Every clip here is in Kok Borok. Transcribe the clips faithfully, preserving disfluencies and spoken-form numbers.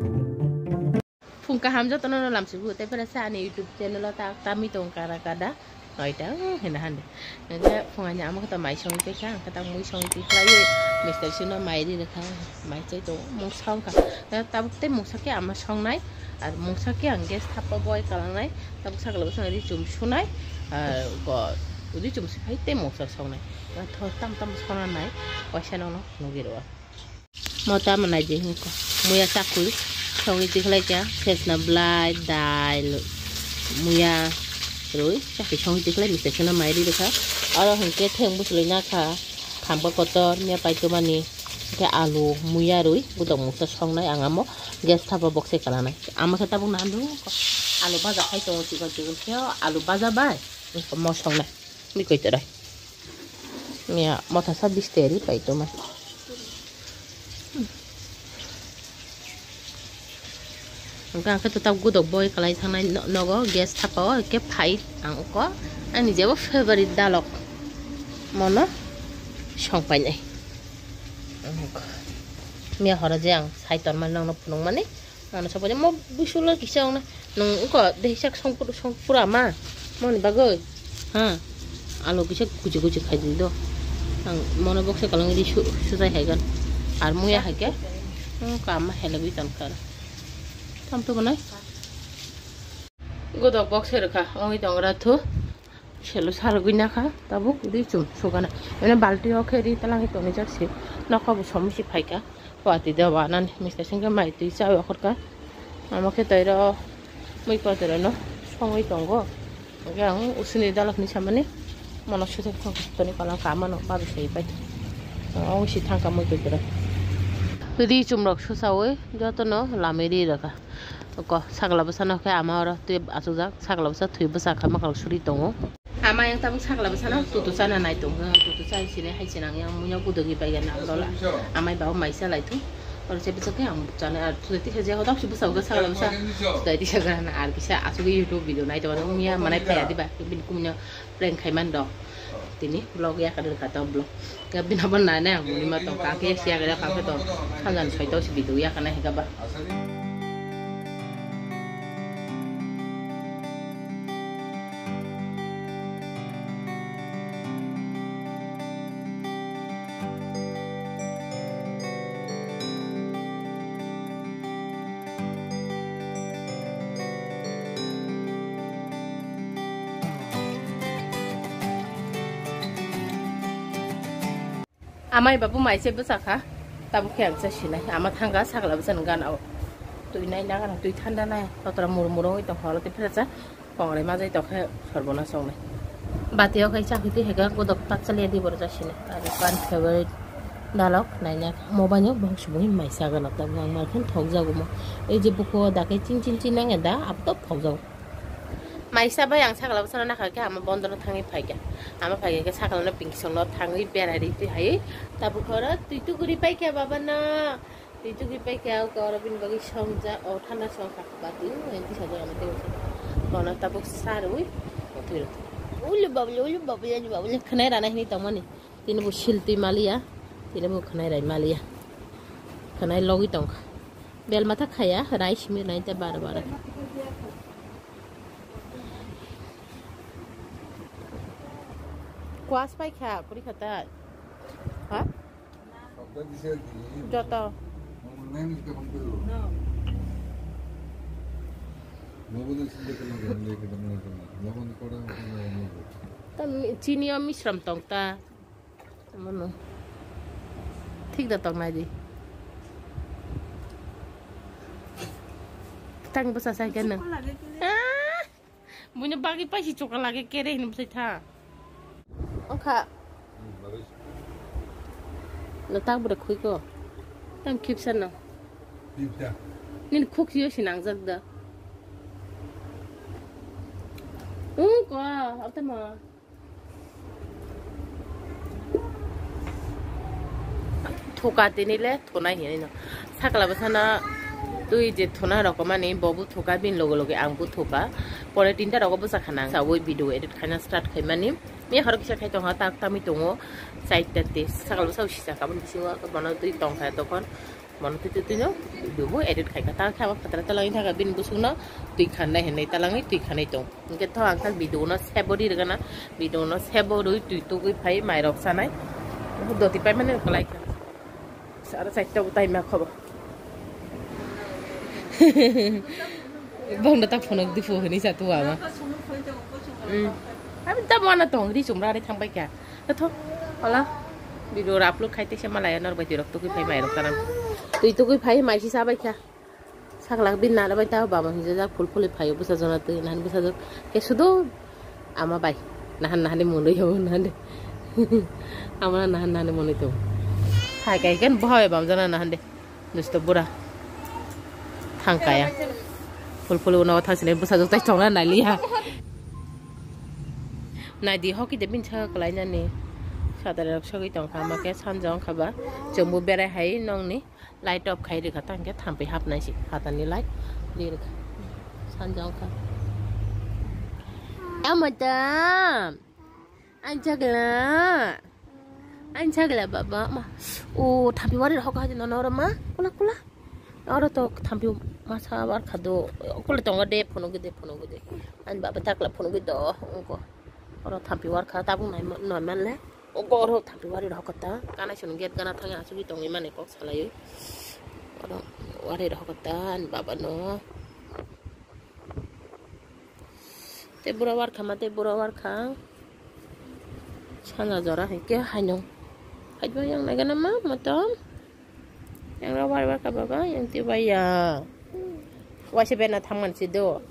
Phung kaham jotono no lamsibu, tei phela sa ani YouTube channel o tak tamwi tong kara kada. Noita, oh, hina hande. Nge phung ani ama kata mai song tei kha, ang kata mui song tei khlai, Mister Sino mai ri kha, mai chai to mung song kha. Nge tabuk tei mungsa khe ama song nai, ar mungsa khe ang gas thapa boi kalang nai, tabuk sakla bwsang ri chum sunai, ar go ri chum si phai tei mungsa song nai. Nge thor tam tam sona nai, waisa nono nugi rwa. Mo tamo naidi hinko. Muya chakui. Songwi tikhlai kya. Sesna blai, dal, muya rui. Chakui songwi tikhlai, mistake sena mai ri rikha. Oro hinke theng buslui nakha. Khamkha kotor, miya paitomani. Hinke alu, muya rui. Budok mungsa songnai ang amo. Gas thapa bokse kalanai. Amo khe tabuk nandu. Alu baja khai tongo chikon chikon khe. Alu baja bai. Mo songnai. Bikoi torai. Miya motha sa bisteri pai tuma. Hingke ang khe totak gudok boi kalai thangnai no-, nogo gas thapa o hingke phai ang uko ani jebo favorite dalok mono song painai. Miya horo je ang sai tonmani nongno phunukmani. Ano sabo mo busulo kisa ongna. Nung uko de hisak songpur songpura ma. Moni bagoi. Ha. Alo kisa kuchi kuchi khai di do. Ang mono boksa kalong di su sujai haigan. Ar muya haike. Hmm, kama hele bi tan kar. Tam to banai. Godok boksa rwkha. Ongwi tongra thu. Selo salgwi nakha, tabuk ri chum sugana. Ene balti o khe ri talang toni jak si. Nokha bo somo si phaika. Wati de wanani, mista singke mai twi cha okhorka. Amo khe toiro mui kotorano songwi tongo. Hingke ang usini dalak ni samani. Mono susa toni kono kamano babi sai pai. Ang si thangka mui kotoro. Ri chum rok susawi jotono lami ri rwkha. Ko sakla bwsano khe ama oro twi achukjak, sakla bwsa thwi bwsa kha, mwkhang suri tongo. Ama yang tabuk sakla bwsano tutu chana nai tong kha, tutu chai sini hai sinang yang munya gudagi bai gana dola. Amai bau mai sa lai thu. Oro se bwsa khe ang chana ar thwi tisa je hodok si bwsa uga sakla bwsa. Thwi tisa gana ar kisa achuk YouTube video nai tong wngya manai phaya diba, bini kumno prank khai man do. Tini vlog ya kadar kata vlog. Ga bina ban nai nai ang muni ma tong ka khe siya gada ka khe to. Khangan soi to si video ya kana hika ba. Amai babu mai se bwsa kha, tabuk khe ang cha sinai. Ama thangka sakla bwsa nang gana o. Twi nai na gana, twi thanda nai. Totra mur mur oi tong holo te phira cha. Kongrai ma jai tokhe sorbo na songnai. Bati o khai chakhi twi hega godok tak chali di bor cha sinai. Ani pan favorite dalok nai na. Mo bani o bong subui mai sa gana tabuk ang mar khan thok jago mo. Ei je buko da kai ching ching ching nang da ap to thok jago. Maisa bai ang sakla bwsano nakha khe ama bondo no thangwi phaikha. Ama phaikha khe sakla no pingsong no thangwi berai ri twi hai. Tabuk oro twi tuguri paikha baba no. Twi tuguri paikha oro bini bagwi songja o thanda songkha bati o tisa jora no tei. Bono tabuk sarwi o thwi rw. Ulu babule ulu babule ulu babule khwnai rana hini tongmani. Tini bo sil twi maliya. Tini bo khwnai rai maliya. Khwnai logwi tongkha. Bel matha khaya rai simi rai te bara bara. Kuas pai kha, kuri kha ta. Ha? Joto. Tam chini o misram tong ta. Mano. Thik da tong nai di. Tang bwsa sai khe nang. Ah! Buino bagwi paisi chokla lage kere hini bwsai tha. Ongkha. No tak bwrwi khui ko. Tam khipsa no. Nini khuk yo si nangjak da. Ung ko, abo tamo. Thoka tini le thonai hinwi no. Sakla bwsano twi je thona rokomani bobo thoka bini loge loge ang bo thoka. Pore tinta rogo bwsa khana ang sawi video edit khaina start khaimani. Me horo kisa khai tongha tak tamwi tongo. Chaita te sakla bwsa sisa kabun bisingo bono twi tongkha tokon. Mono twi twi twino video bo edit khai kha. Ta khe abo phataro talangwi thangkha bini bwswkno twi khanai hinwi talangwi twi khanai tong. Hinkhe tho ang khe video no sebo ri rwgana, video no sebo rwi twi tugwi phai mairok chanai. Doti paimani kwlai kha. Sara chaita bo time ma khobo. Bongda ta phunuk di phu hinwi sa tu ama. Hmm. Abi ta mana tong ri chumra re thang bai kha. Tho, hala. Video upload khai te se malaya nor bai twi rok tugwi phai mairok chanai. Twi tugwi phai mai si sa bai kha. Saklak bin nana bai tao baba hinjajak phul phuli phaio bwsajona twi nahan bwsajak. Ke sudo ama bai nahan nahan de monoi ho nahan de. Ama nahan nahan de monoi to. Hai kai ken bohai bam jana nahan de. Dusto bura. Thang kaya. Phul phuli uno thang sini bwsajak tai chongna nai liya. Nai di hoki de bin sa kalai nani. Sadare rok sogwi tong kha ma ke sanja wng kha ba. Chwng bo berai hai nong ni. Light off khai rwkha ta hinkhe thampui hapnai se phatani light di rwkha. Sanja wngkha. Amata. Ang chagla. Ang chagla baba ma. O thampui wari rok ha jino noro ma. Kula kula. Oro to thampui masa war khado. Kula tongo de phunuk de phunuk de. Ang baba takla phunuk do. Ongko. Oro thampui war kha tabuk nai normal le. O goro thampui wari rok kota, kanai sunu gate gana thangya asugwi tongwi mani kok salaiwi. Oro wari rok kota ani baba no. Te bura war kha ma, te bura war kha. Sana jora hai ke haino. Hai ba yang nai gana ma, motom. Yang rawai wa ka baba, yang ti wai ya. Waisa bena thangman si do.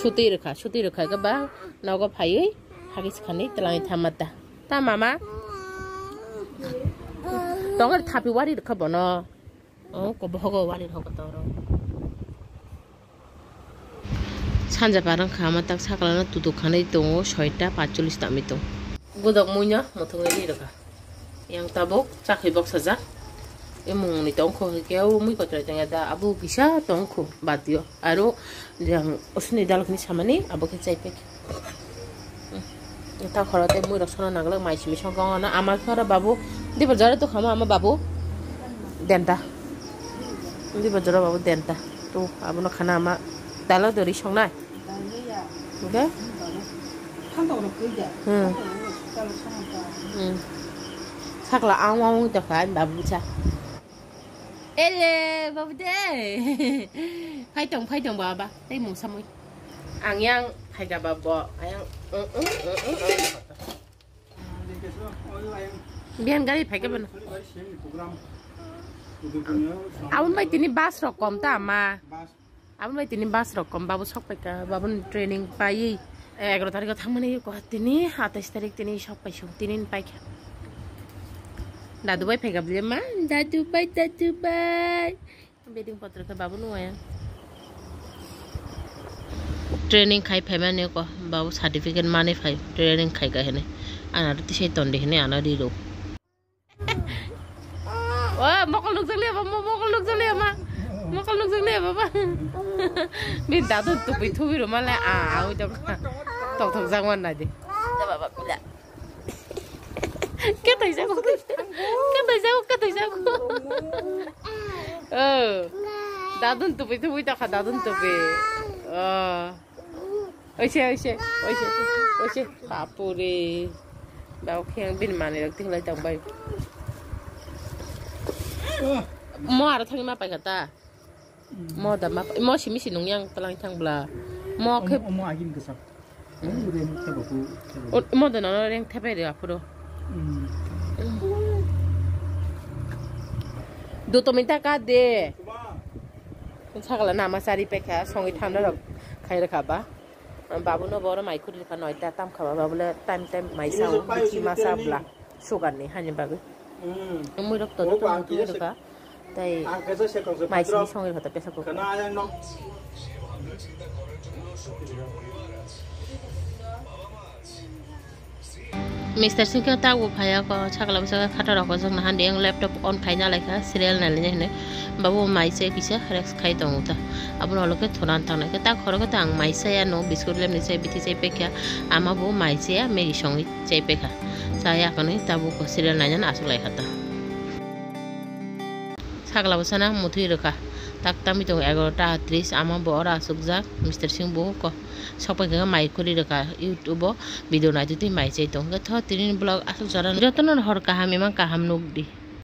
Suti rwkha, suti rwkha ka ba, nogo phaiwi, hagis khani twlangwi thamata. Ta mama? Tongo thapi wari rwkha bono. O, ko bohogo wari rwkha toro. Sanja parang kha ma tak sakla no tutuk khanai tongo, soita patcholish tangwi tong. Godok muino muthungwi ri rwkha. Yang tabuk chakhi boksa jak. Emung ni tongkho hwnkhe o mui kotor tongya da abo kisa tongkho badio. Aro yang osni dalok ni samani abo khe chai pek. Ta khoro tei mui rok sono nanglo mai simi songkha ono ama khoro babu dibo jora to khama ama babu denta. Dibo jora babu denta. To abono khana ama dalo dori songnai. Oke? Hmm. Hmm. Sakla ang wng tokha babu cha. Ele babu de. Phai tong phai tong baba tei mung samui. Ang yang phai ga babo. Ang. Bihan gari phai ga bano. Abon bai tini bus rok kom ta ma. Aboni bai tini bus rok kom, babu sok paikha, babuni training paiwi, eh, egaroh tarikh o thangmani Guwahati ni, atais tarikh tini sok paisung, tini ni paikha. Dadu bai phaikha bwle ma, dadu bai, dadu bai. Bedding potro khe babu nuya. Training khai phaimani ko, babu certificate mani phai, training khai kha hini. Ana tisai tondi hini ana riro. O, mokol nukjak liya ba, mo-, mokol nukjak liya ma. Mokol nukjak liya baba. Bini dadu tupi thubi rwma le, a, a, ui tong. Tok tok jak man nai di. Da baba, kuda. Khe thai jago, khe thai jago, khe thai jago. O. Dadun tupi thubi tokha, dadun tupi. O. Oise, oise, oise, oise. Bapure. Bau khe ang bini manwi rok tinglai tong bai. Mo aro thangwi ma paikha ta? Mo da ma, mo simi si nung yang talang thang bla. Mo khe omo, omo agin kesa. Reng thebo ku, thebo. O, mo da no reng thebe re apuro. Hmm. Do to minta ka de. Sakala nama sari pekha, songi thanda rok khai rakha ba. Babu no boro mai khuri rakha noita tam khaba, babu le time time mai sao, bithi ma sa bla, sugar ni hani bagwi. Mui rok to joto mutu rwkha. Tai mai sini songi rwkha ta pressure cooker. Mister Singh khe ta bo phaiya ko, sakla bwsa khe khato rok jwk nahan di, ang laptop on khaina lai kha, serial nai laina hinwi. Babu mai se kisa rest khai tongo ta. Abono ulo khe thunan tangnai khe, ta khoro khe ta ang mai se ya no, biscuit lemni se bithi se pekha, ama bo mai se ya, Maggi songwi chai pekha. Chaya kwnwi tabuk serial nainani aswk lai kha ta. Sakla bwsana muthwi rwkha. Tak tamwi tongo egaroh ta tris, ama bo oro achukjak. Mister Singh bo ko sokpai khe mai khuri rwkha. YouTube o video naitwi twi mai chai tong khe tho tini vlog aswk jora jotono hor kaham imang kaham nukdi.